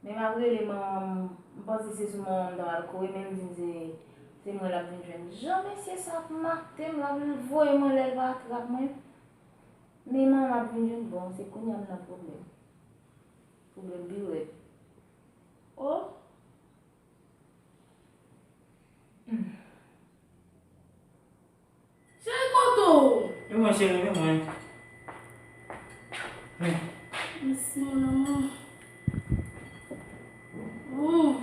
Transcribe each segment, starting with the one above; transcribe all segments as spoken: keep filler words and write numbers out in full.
Men m ap rele manman m, m panse se sou manman m ta pral kouri, men m di m se, se mwen l ap vin jwenn. Jan mesye sa ap mate m, l ap voye mwen lè l pa trap mwen. Men manman m ap vin jwenn, bon, se kounye a m nan pwoblèm. Pwoblèm pi rèd. Oh! Cheri, kote w? E mwen, cheri, e mwen. Mèsi, mon amour. Oh.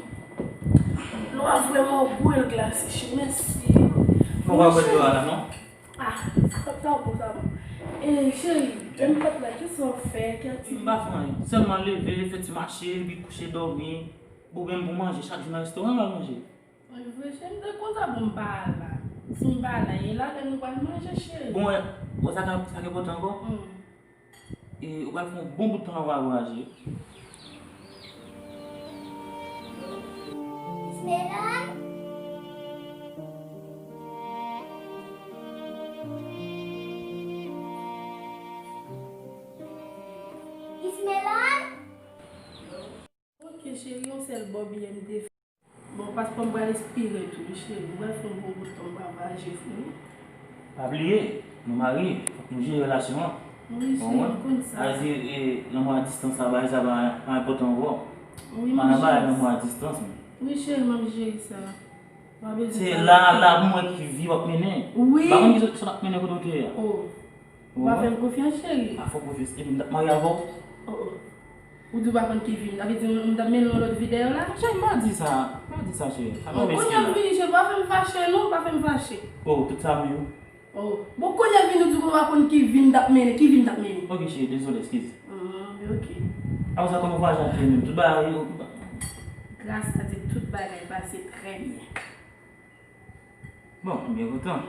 Dlo a vrèman gou, e l glase, cheri. Mèsi. Mwen pa bwè dlo a la, non? Ah, sa pa ta bon, sa bon. E, cheri, e m pa t la, kisa w fè? Ki aktivite? M pa fè anyen. Sèlman leve, fè ti mache, epi kouche, dòmi. Bon, menm pou manje, chak jou nan restoran, m al manje. Mwen vre, cheri, m te konn sa, bon, m pa al la. Si m pa al la, e la, lè nou pral manje, cheri. Bon, wè, wè sa k, sa k enpòtan ankò? Hmm. E, ou pral fè yon bon bout tan w ap vwayaje. Ismelon? Ismelon? Ok, cheri, yon sèl bò biyè m te fè. Bon, paspò m pral espire tou, wi, cheri. M pral fè yon bon bout tan m pa vwayaje fou, wi. Pa bliye, nou marye, fòk nou jere relasyon an. Wi, cheri, m konn sa. Sa vle di, e, lanmou a distans la, bagay sa pa, pa enpòtan ankò. Wi, m ap jere sa. Pa nan bagay lanmou a distans, men. Wi, cheri, m ap jere sa. Pa bezwen pale. Se la, la, pou mwen ki vi w ap mennen. Wi. M pa konn ki sòt, sòt ap mennen kote w te ye a. Oh. Ou pa fè m konfyans, cheri. Pa fè w konfyans, epi m t ap marye avè w. Oh, oh. Ou di w pa konn ki vi m, sa vle di m t ap mennen w lòt vi dèyè w la? Cheri, m pa di sa. M pa di sa, cheri. Sa pa mèsi la. Bon, kounye a m vini, cheri, pa fè m fache, non, pa fè m fache. Oh, tout sa menm. Oh, bon, kounye a vini, ou di w pa konn ki vi m t ap mennen, ki vi m t ap mennen. Ok, cheri, dezole, eskize. Ah, ok. Apre sa, kòman vwayaje a te ye menm? Tout bagay, yo, gras a Dye, tout bagay pase trè byen. Bon, m byen kontan.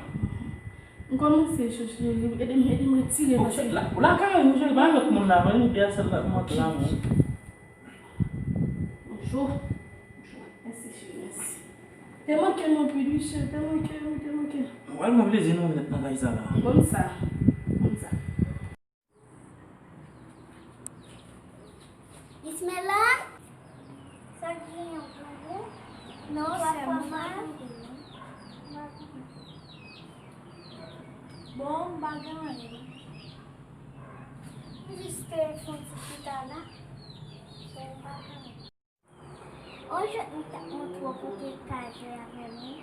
M kòmanse cho, cheri. Ede m, ede m retire, bon, paske cheri, la, ou lakay ou, cheri, pa lòt moun la, non, e byen sèl la, mwen la, non. M cho. M cho. Mèsi, cheri, mèsi. Te manke m anpil, wi, cheri, te manke m, te manke m. Mwen, mwen plezi nou nèt nan kay sa la. Kòmsa. Kòmsa. Ismelon? Sa k genyen, ou pa byen? Non, sè m, m pa byen, non. Bon, m pa gen anyen. M jis te fè yon ti chita la. Sè m, m pa gen anyen. On jwèt m t ap montre w pou w te ka jwe avè m wi.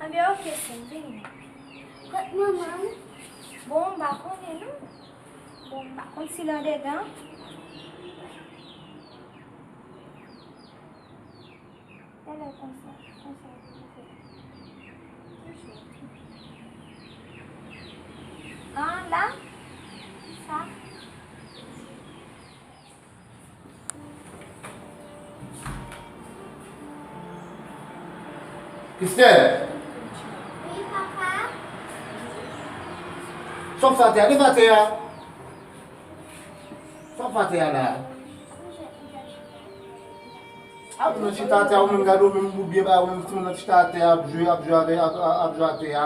Anben, ok, sè m, vini. Kot manman m? Bon, m pa konnen non. Bon, m pa konn si l andedan. Talè konsa, konsa, konsa. Ki jwèt? Ah, la? Sa? Christelle! Wi, papa? Sa w fè atè a? Leve atè a! Sa w fè atè a la? Ap nan chita atè a, ou menm gade ou menm ou byen ba ou menm timoun nan chita atè a, ap jwe, ap jwe avè, ap, ap, ap jwe atè a.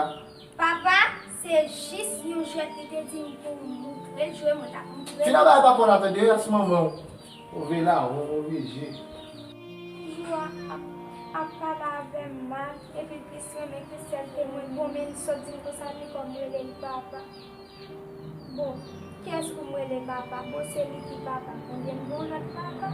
Papa, se jis yon jwèt li te di m pou m montre l jwe, mwen t ap montre l. Fini bay papa w la tande, yas manman w. Ou vle la, ou oblije. Jou a ap, ap pale avè m mal, epi l plis renmen Christelle ke mwen. Bon, men l sot di m konsa, li kòm rele l papa. Bon, kiyès pou m rele papa? Bon, se li ki papa m. Konbyen m gen yon lòt papa?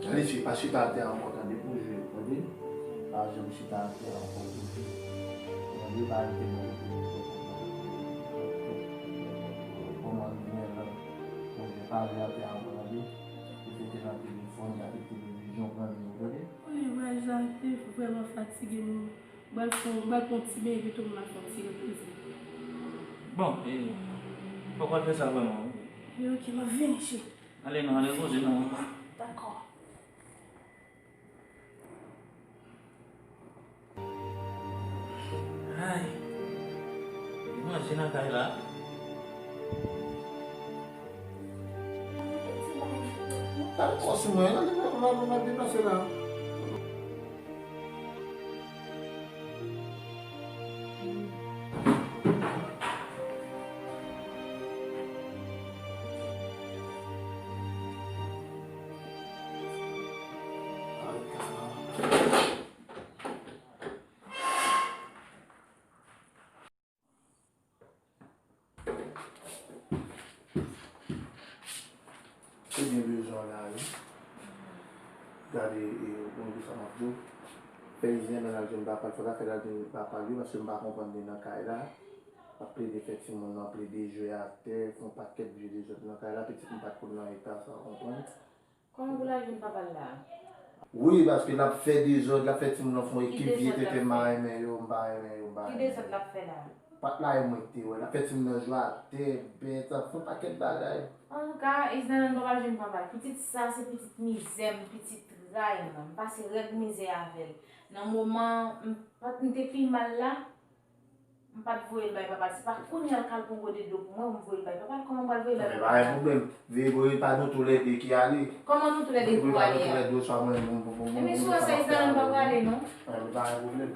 Gade fi, pa chita atè a ankò tande pou jwe, tande? Pa janm chita atè a ankò pou jwe. Tande, pa rete nan kote w tande. Kòman li gen lè pou jwe, pa jwe atè a ankò tande. Ou se te nan telefòn, gade televizyon, pran li, tande? Wi, vwayaje a te vrèman fatige m. M pral fè, m pral pran ti benyen pito m al fè yon ti repoze. Bon, e, fòk w al fè sa vrèman, wi. E ok, m ap vini, cheri. Ale non, ale repoze non. Dakò. Ay, e manje nan kay la. Fòs mwen, nan deplase la. Te gen bezwen w la wi. Gade, e, bon, ki sa m ap di w. Fè izin nan al jwenn papa l, fòk afè l al jwenn papa l wi, paske m pa konprann li nan kay la. Ap plede fè timoun nan plede jwe atè, fè yon pakèt vye dezòd nan kay la, pitit m pa t konn nan eta sa, w konprann? Kòman pou l al jwenn papa l la? Wi, paske l ap fè dezòd, l ap fè timoun nan fè yon ekip vye tete, m pa renmen yo, m pa renmen yo, m pa renmen yo. Ki dezòd l ap fè la? Pat la e mwen ki te wè l ap fè timoun nan jwe atè, bèt, ap fè yon pakèt bagay. Antouka, Isnalan pa pral jwenn papa l. Pitit sa se pitit mizè m, pitit ray mwen. M pase rèd mizè avè l. Nan moman m pat, m te pi mal la, m pat voye l bay papa l. Se pa kounye a l ka al pran gode dlo pou mwen, pou m voye l bay papa l. Kòman m pral voye l bay papa l la? Men pa gen pwoblèm. Veye voye pa nou toulède ki ale. Kòman nou toulède ki pou ale a? Veye pa nou toulède, oswa mwen, mwen, mwen, mwen, mwen. Enben si w wè sa, Isnalan pa prale non. Enben pa gen pwoblèm.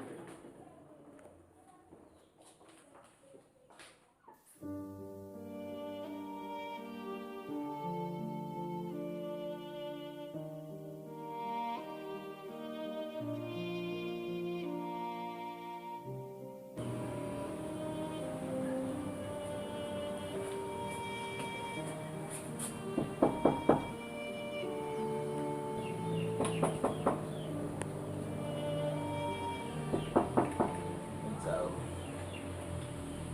Sa yo.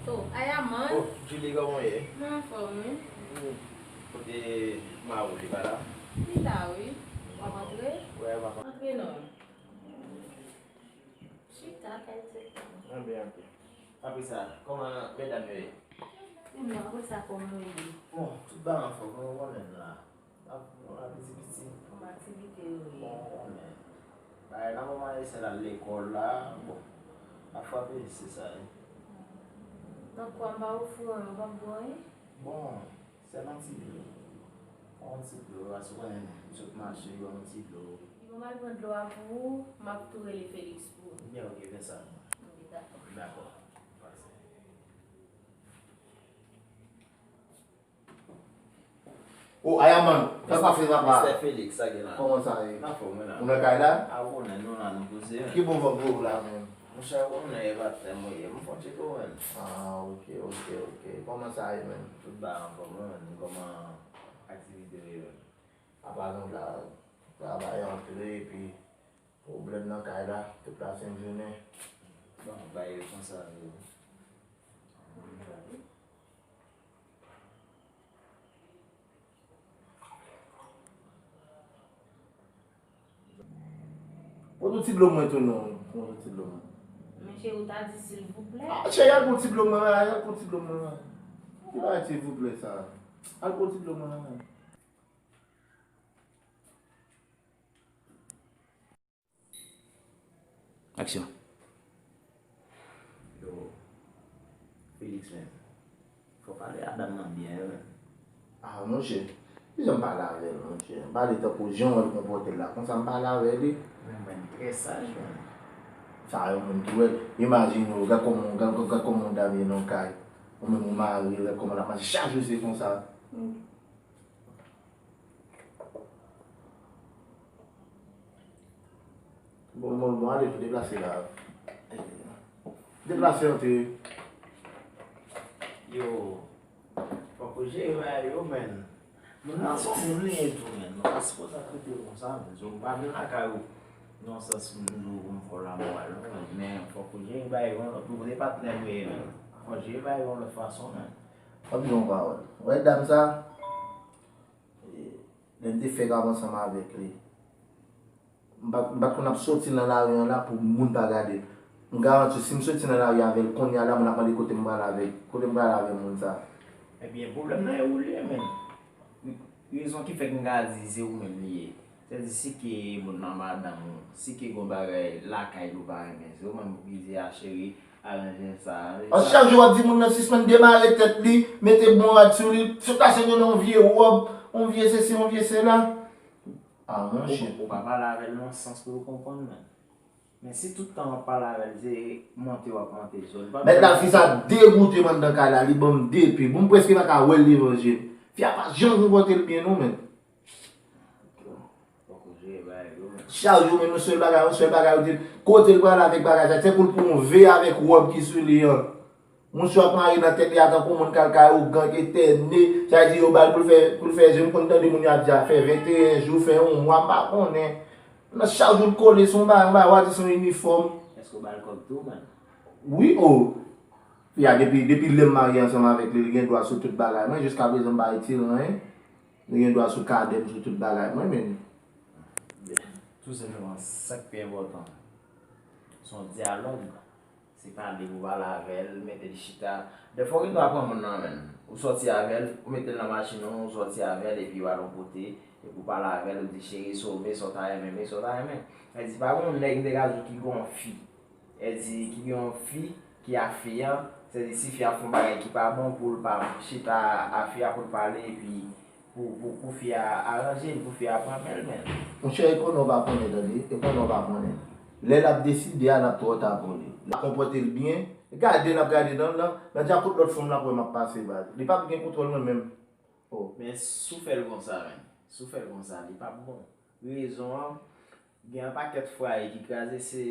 Oh, Ayaman. Oh, Julie, kòman w ye? Mwen anfòm, wi. Hmm. Kote Mawo, li pa la? Li la, wi. W ap antre? Wè, m ap antre. Antre non. Chita, kay se. Anben, antre. Apre sa, kòman medam yo ye? Ebyen, apre sa, kòman yo ye? Bon, tout bagay anfòm, ou konnen la. Ap, ap piti piti. Kòm aktivite yo ye? Bon, ou konnen. Bagay la, kòman esèl al lekòl la, bon, ap frape, se sa, wi. Donk, kwa m pa ofri w anyen, ou p ap bwè anyen? Bon, sèlman ti dlo. Yon ti dlo, paske ou konnen, m sot mache, yon ti dlo. Li bon, m al pran dlo a pou ou, m ap tou rele Felix pou ou. Ebyen, oke, fè sa. Oke, dakò. Dakò. Pase. Oh, Ayaman, sa pa fè papa. Mistè Felix, sa gen la? Kòman sa ye? Anfòm, wi la. Ou nan kay la? A, ou konnen, nou la, nou poze, wi. Ki bon vòb ou la menm? Monchè, ou konnen e patnè m ou ye, m fon tcheke w menm. Ah, oke, oke, oke. Kòman sa ye menm? Tout bagay anfòm, wi menm. Kòman aktivite yo ye menm? Apa nou la, travay antre, epi pwoblèm nan kay la, deplase m jounen. Bon, bagay yo konsa yo. Pote yon ti dlo mwen tou non, pote yon ti dlo mwen. Men cheri, ou ta di silvouplè. Ah, cheri, al pote ti dlo mwen la, al pote ti dlo mwen la. Ki bagay silvouplè sa? Al pote ti dlo mwen la. Aksyon. Yo, Felix menm, fò w pale a dam nan byen wi menm. Ah, monchè, kijan m pale avè l, monchè? M pale tankou jan w wè l konpòte l la. Konsa m pale avè li. Men mwen, li trè saj, menm. Sa yon moun ki wè l. Imajine w, gad kòman, gad, gad, gad kòman yon dam ye nan kay. Ou menm ou mari l, gad kòman l ap mache. Chak jou se konsa. Bon, bon, bon, ale, deplase la. Deplase antre. Yo, fòk ou jere bagay yo, menn. Moun nan se yon moun li ye tou, menn. Nou pa sipoze ap trete l konsa, menn. Yo, m pa vin lakay ou nan sans pou m di w pou m fè w lamoral, non, menn. Men fòk ou jere bagay yo yon lòt, ou se patnè m ou ye, menn. Fòk jere bagay yo yon lòt fason, menn. M ap di w yon pawòl. Ou wè dam sa? E, lè n te fèk ap ansanm avèk li, m pa, m pa t konn ap soti nan lari an la pou moun pa gade l. M garanti w, si m soti nan lari avè l kounye a la, moun ap mande kote m pral avèk, kote m pral avè moun sa. Ebyen, pwoblèm nan e ou li ye, menn. Rezon ki fè k m ka di se ou menm li ye. Sètadi, si ke moun nan madanm ou, si ke gon bagay lakay li ou pa renmen, se ou menm pou ki di a cheri, aranje sa, aranje sa. Chak jou w ap di moun nan sispann demare tèt li, mete bon rad sou li, sot achte yon vye wòb, yon vye sesi, yon vye sela. Ah, monchè. Ou pa pale avè l nan sans pou l konprann, men. Men si tout tan w ap pale avè l, se monte w ap monte sou l. Mèt la, fi sa degoute m anndan kay la, li ban m de pye. Bon, m prèske pa ka wè l devan je m. Fi a pa janm konpòte l byen non, men. Chak jou, men yon sèl bagay, yon sèl bagay, ou di, kote l pral avèk bagay sa, se pou l pran yon ve avèk wòb ki sou li an. Mouchwa k mare nan tèt li a tankou moun k al kay ougan k etène, sa vle di yo ba l pou l fè, pou l fè je m konn tande moun yo ap di a fè venteyen jou, fè yon mwa, m pa konnen. Nan chak jou l kole, se yon bagay, yon bagay, w a di se yon inifòm. Èske w ba l kòb tou, man? Wi, o. Fi a, depi, depi lè m marye ansanm avèk li, li gen dwa sou tout bagay mwen, jiskaprezan m pa retire anyen. Li gen dwa sou kadè m, sou tout bagay mwen, men. Tou senpleman, sa k pi enpòtan, se yon dyalòg. Se pale pou pale avè l, mete l chita. Dèfwa w gen dwa pran moun nan men l. Ou sòti avè l, ou mete l nan machin ou, ou sòti avè l, epi w al yon kote, epi w pale avè l, ou di, cheri, sove sa w ta renmen, men sa w ta renmen. Sa vle di, pa gen yon nèg m te ka di w ki gen yon fi. Sa vle di, ki gen yon fi, ki ak fi an, sa vle di, si fi a fè yon bagay ki pa bon, pou l pa chita ak fi a pou l pale, epi pou, pou, pou fi a aranje l, pou fi a pran men l, men. Monchè, e konnen w pa konnen, tande, e konnen w pa konnen. Lè l ap deside a, l ap twò ta pou li. L ap konpòte l byen. Gade l ap gade nan, nan, nan djakout lòt fanm l ap wè m ap pase, baz. Li p ap gen kontwòl mwen menm. Oh. Men si w fè l konsa, men. Si w fè l konsa, li p ap bon. Rezon an, gen yon pakèt fwaye ki kraze, se,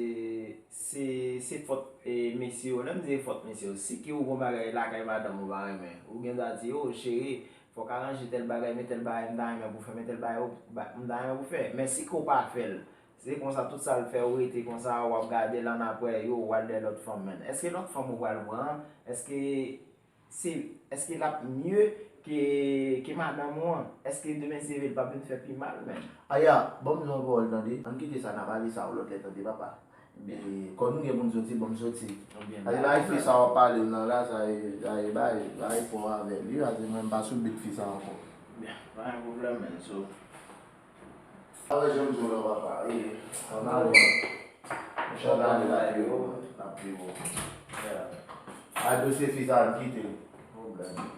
se, se fòt e, mesye yo. Lè m di se fòt mesye yo, si ke ou gen yon bagay lakay madanm ou pa renmen, ou gen dwa di, o, cheri, fò w aranje tèl bagay, men tèl bagay m ta renmen pou fè, men tèl bagay ou, ba, m ta renmen pou fè. Men si ke w pa fè l, se konsa tout sa l fè, ou rete konsa, w ap gade l annapre, yo, w al dèyè lòt fanm, men. Èske lòt fanm ou pral pran an, èske se, èske l ap mye ke, ke madanm ou an? Èske demen si Dye vle l p ap vin fè pi mal, men? Aya, ban m di w yon pawòl, tande. Ann kite sa, n a pale sa yon lòt lè, tande, papa. E, kòm nou gen pou n soti, ban m soti. Pase bagay fi sa w ap pale m nan la, sa e, sa e bagay, bagay fò avè l, wi, pase mwen m pa sou bit fi sa ankò. Byen, pa gen pwoblèm, men, so. Alò, jan m di w la, papa, e, ann ale. Monchè, ann ale la, yo, n ap viv. A dosye fi sa, ann kite l. Pwoblèm.